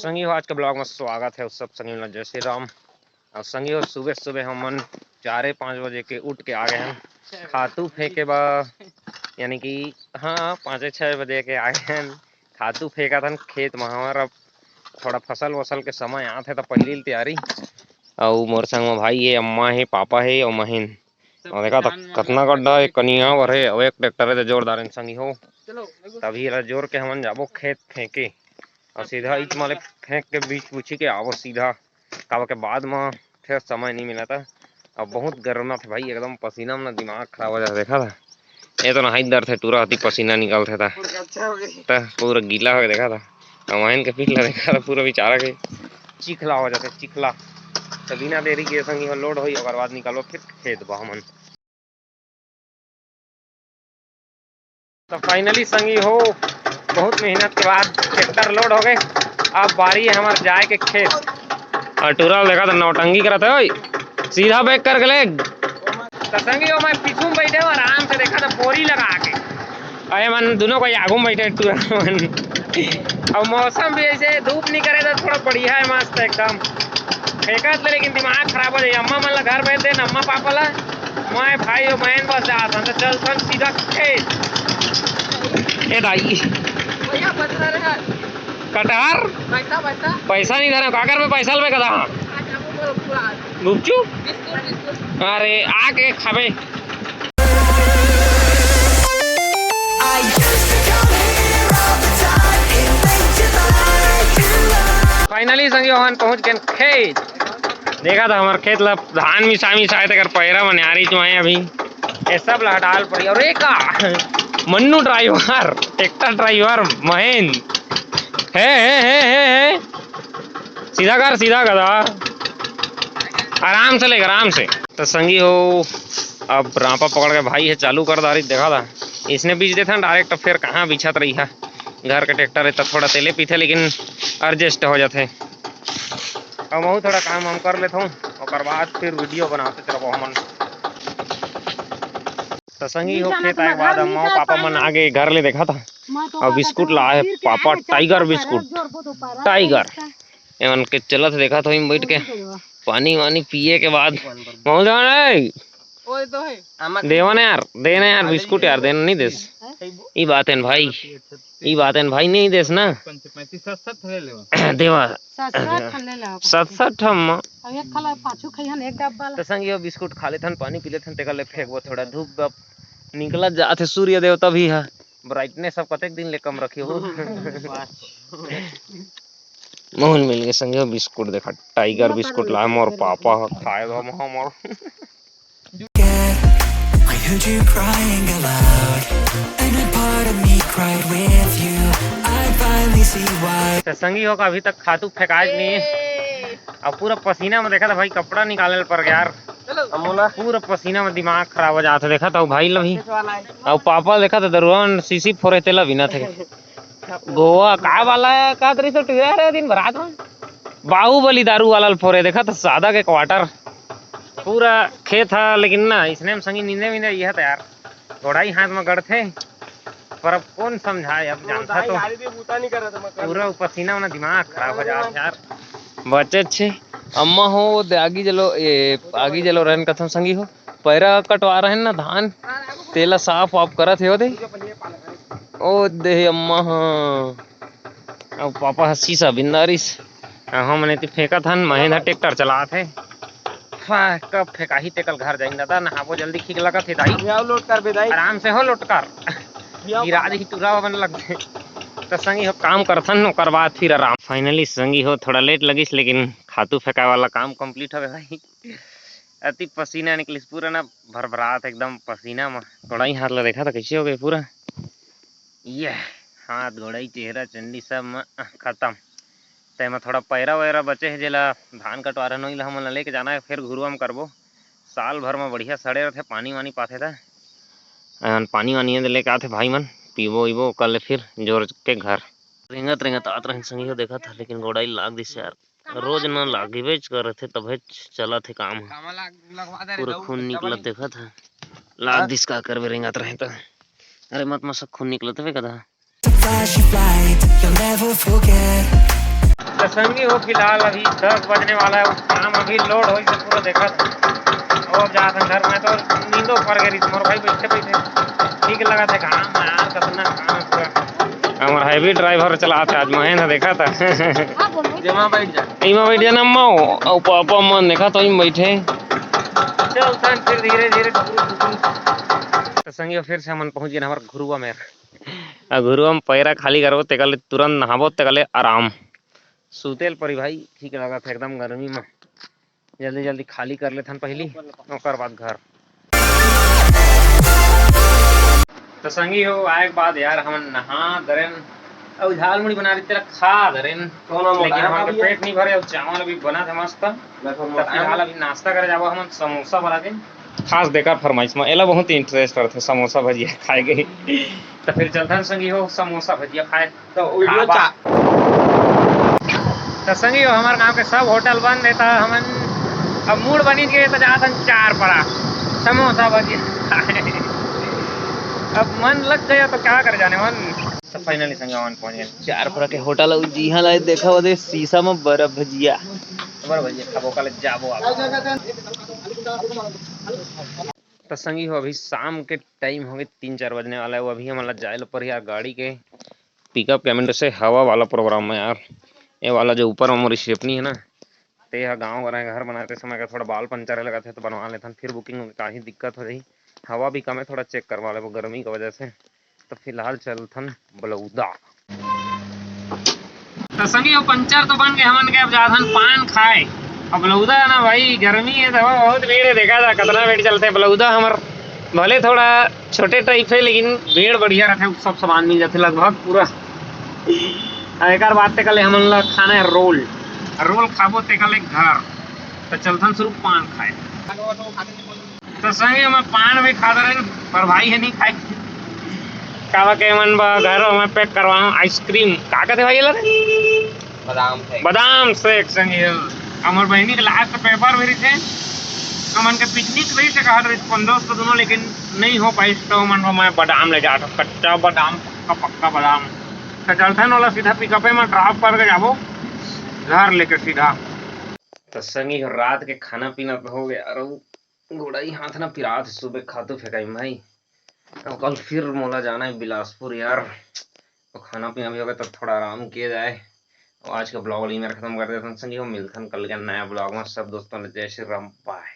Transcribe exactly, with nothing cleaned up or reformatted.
संगी हो, आज के vlog में स्वागत है। उस सब संगी मन ला जय श्री राम। और संगी हो, सुबह सुबह हमन चारे पाँच बजे के उठ के आ गए हैं खातू फेंके बर, यानी कि हाँ, पाँचे छः बजे के आ गए हैं। खातू फेंकत हन खेत में। हमारा थोड़ा फसल वसल के समय आत है, तो पहली तैयारी। अउ मोर संग में भाई हे, अम्मा हे, पापा हे अउ महीन। अउ देखा तो कतना गड्ढा हे, कनिहा बर हे, अउ एक ट्रैक्टर हे, तो जोरदार हे संगी हो। तभी एला जोर के हमन जाबो खेत फेंके, अउ सीधा इच माले फेंक के बीच पूछी के आबो सीधा, काबर के बाद म फेर समय नहीं मिला था। अब बहुत गर्म था भाई, एकदम पसीना में दिमाग खराब हो जाता। देखा था, ये तो नहाई डर थे, टूरा हती पसीना निकल थे था। पूरा गीला हो गया, देखा था। अउ महीन के पीठ ला देखा था, पूरा बेचारा के चिखला हो जाते, चिखला। तो बिना देरी के संगी हो लोड होई, ओकर बाद निकलबो फिर खेत बा हमन। तो finally संगी हो, बहुत मेहनत के बाद ट्रैक्टर लोड हो गए। अब बारी है हमार जाए के खेत। और टूरा देखा था नौटंकी करत है, ओए, सीधा बैक करके ले। तो संगी हो, मैं पीछू में बैठे हूँ, आराम से देखा था बोरी लगा के। अरे मन दोनों को आगू में बैठे टूरा मन। अब मौसम भी ऐसे धूप नहीं करे तो थोड़ा बढ़िया है, मस्त एकदम। फेंकत ले लेकिन दिमाग खराब हो जाए। अम्मा मन ला घर भेज दे, अम्मा पापा ला। मैं भाई और बहन बस जात हन, तो चल सन सीधा खेत। ए दाई। भैया बच रहा है। कटहर? पैसा, पैसा। पैसा नहीं धरा, काकर में पैसा लेबे कदा? आज आपको बोलो पूरा। गुपचुप? Biscuit, biscuit. अरे, आके खाबे। I used to come here all the time in late July. Finally संगी हो हमन पहुंच गए खेत। देखा था हमार खेत ला धान मिसा मिसा है, तेकर पैरा मन यारी चुआए अभी। ये सब ला हटाल पड़ी। और एक Mannu driver, tractor driver Mahendra. हे, हे, हे, हे, हे। सीधा कर, सीधा कर, हाँ। आराम से लेकर, आराम से। तो संगी हो, अब रांपा पकड़ के भाई हे चालू कर दारी, देखा था। इसने बीच देथन direct, फिर कहाँ बिछत रही है। घर के ट्रैक्टर है तो थोड़ा तेले पीथे, लेकिन adjust हो जाते। अब महू थोड़ा काम हम कर लेता हूँ, ओकर बाद फिर video बनाते चलबो हमन। तो संगी हो, खेत आए के बाद अम्मा पापा मन आगे घर ले, देखा था। और बिस्कुट ला है पापा, टाइगर बिस्कुट, टाइगर। एमन के चलत देखा था बैठ के। पानी वानी पिए के बाद मौज आने। ओए तो है। देवा ना यार, दे ना यार, बिस्कुट यार, देना नहीं देस। ई बात है भाई, ई बात है भाई, नहीं देस ना। पंच पैंतीस, सात, सात ले लेवा। देवा। सात, सात ठन ले लेवा। सात, सात ठन म। अब एक खला पाछू खइहन, एक डब्बा ला। तो संगी हो बिस्कुट खा लेथन, पानी पी लेथन, तेकर ले फेंकबो थोड़ा। धूप अब निकलत जात हे, सूर्य देवता भी है। Brightness अब कतेक दिन ले कम रखी हो। मोहन मिल गए संगी हो बिस्कुट, देखा टाइगर बिस्कुट ला मोर पापा ह खाए हो हमर। I heard you crying aloud, and a part of me cried with you. I finally see why. तो संगी हो का अभी तक खातू फेंकाए नहीं है। अब पूरा पसीना में देखा था भाई, कपड़ा निकाले पर यार। पूरा पसीना में दिमाग खराब हो जाता। देखा था भाई ला भी। अब पापा देखा था दरुआ में सीसी फोरे तेला बिना थे। गोवा का वाला है, का तरी से टुरा रहे दिन भर रात में। बाहुबली दारू वाला ल फोरे, देखा तो सादा के quarter। पूरा खेत है, लेकिन ना, इसने में संगी नींदे वींदे यह था यार। गोड़ाई हाथ में गड़थे, पर अब कौन समझाए, अब जानता तो। पूरा पसीना में दिमाग खराब हो जाता यार। बचे अच्छे। अम्मा हो, वो दे आगी जलो, ए, आगी जलो रहन कथम संगी हो। पैरा कटवा रहे ना धान, तेला साफ वाफ करत हे ओदे। ओ दे अम्मा, हाँ। अब पापा ह सीसा बिंदारिस। हमन एती फेंकत हन, महेंद्र ट्रैक्टर चलात हे। हाँ, कब फेंकाही तेकल घर जाइन दादा, नहाबो जल्दी, खीक लगत हे दाई। आओ लोट कर बे दाई। आराम से हो लोट कर। गिरा दे टूरा बन लगथे। तो संगी हो काम करथन, ओकर बाद फिर आराम। Finally संगी हो थोड़ा लेट लगिस, लेकिन खातू फेंकाए वाला काम complete हो गए भाई। अति पसीना निकलिस पूरा ना, भरभरात एकदम पसीना म। गोड़ाई हाथ ला देखा था कैसे हो गए पूरा, ये हाथ गोड़ाई चेहरा चंडी सब म खत्म। तेमा थोड़ा पैरा वैरा बचे हे, जेला धान कटवारा नोई ला हमन ला लेके जाना है, फिर घुरुआ म करबो। साल भर म बढ़िया सड़े रहथे, पानी वानी पाथे त। अन पानी वानी एदे लेके आथे भाई मन, पीबो ईबो, ओकर ले फिर जोर के घर। रेंगत रेंगत आत रहेन संगी हो, देखा था, लेकिन गोड़ाई लाग दिस यार। रोज न लागबेच करथे, तभेच चलत हे काम ह। पूरा खून निकलत देखत ह। लाग दिस, का करबे, रेंगत रहे त। अरे मत मसक खून निकलत हवे कदा। Flash of light, you'll never forget. तो संगी हो, फिलहाल अभी दस बजने वाला है, काम अभी लोड होई से पूरा देखत। अब जात हन घर में, तो नींदो पर गई रही मोर भाई, बैठे बैठे ठीक लगा था काम यार, कितना काम है पूरा। हमर हैवी ड्राइवर चलात हे आज, महेंद्र देखा था। जेमा बैठ जा। एमा बैठ जाना मऊ, अउ पापा मन देखा तो एमा बैठे। चल तन फिर धीरे धीरे। तो संगी हो, फिर से हमन पहुंच गए हमर घुरुवा में। आ घुरुवा में पैरा खाली करबो, तेकर ले तुरंत नहाबो, तेकर ले आराम। सुतेल परी भाई, ठीक लगत हे एकदम गर्मी में। जल्दी जल्दी खाली कर लेथन पहली, ओकर बाद घर। तो संगी हो, आए के बाद यार हमन नहा दरेन, अउ झाल मुड़ी बना रही तेला खा दरेन, कोनो मोटा लेकिन हमन के भैया। पेट नहीं भरे, अउ चावल अभी बनत हे मस्त। मैं तो तो मोटा फिलहाल हूँ। अभी नाश्ता करे जाबो हमन समोसा वाला दिन। खास देकर फरमाइश में एला बहुत इंटरेस्ट रथे समोसा भजिया खाए के। तो फिर चलथन संगी हो समोसा भजिया खाए। तो वीडियो ढाबा। चा- तो संगी हो, हमारे गांव के सब होटल बंद हे, तो हमन अब मूड बनी गए तो जाथन चार परा समोसा भजिया खाए। अब मन लग गया तो क्या कर जाने मन। तो फाइनली संगी हमन पहुंच गए चार परा के होटल, अउ जिहां ला देखा वो दे शीशा में बर्फ भजिया। बर्फ भजिया खाबो, काले जाबो आप। तो संगी हो, अभी शाम के टाइम हो गए, तीन चार बजने वाला है। वो अभी हमन ला जाए ला पड़ही यार गाड़ी के पिकअप के, हमें से हवा वाला प्रोग्राम में यार। ये वाला जो ऊपर में मोर स्टेपनी है ना, ते ह गाँव वाला घर बनाते समय का थोड़ा बाल पंचर लगा थे, तो बनवा लेथन, फिर बुकिंग का ही दिक्कत हो जाही। हवा भी कम है, थोड़ा चेक करवा लेबो गर्मी की वजह से। तो फिलहाल चलथन बलौदा। तो संगी हो, पंचर तो बन गए हमन के, अब जाथन पान खाए। अब बलौदा है ना भाई, गर्मी है तो बहुत भीड़ है, देखा जा कितना भीड़ चलते बलौदा। हमर भले थोड़ा छोटे टाइप है लेकिन भीड़ बढ़िया रहते, सब सामान मिल जाते लगभग पूरा। अब एक बात ते कले हमन ला खाना है रोल, रोल खाबो ते कले घर। तो चलथन शुरू पान खाए। तो संगे में पान भी खा रहे, पर भाई है नहीं खाए। कावा के मन बा घर में पैक करवा आइसक्रीम, का कहते भाई ला रे? बादाम शेक। बादाम शेक संगे। हमर बहनी के लास्ट पेपर भी रही थे, हमन के पिकनिक रही थे कहा रही पंद्रह सौ दोनों, लेकिन नहीं हो पाई। तो मन बा मैं बादाम ले जाता, कच्चा बादाम, पक्का पक्का बादाम। तो चलते हैं ओला सीधा पिकअपे में ड्रॉप करके जाबो घर लेके सीधा। तो संगी रात के खाना पीना तो हो गया, और गोड़ाई हाथ ना पिरात सुबह खातू फेंकाई भाई। अब कल फिर मोला जाना है बिलासपुर यार। तो खाना पीना भी हो गया, तब थोड़ा आराम किया जाए। और आज का ब्लॉग वाली मेरा खत्म कर देता हूँ संगी, मिलथन कल के नया ब्लॉग में। सब दोस्तों ने जय श्री राम, बाय।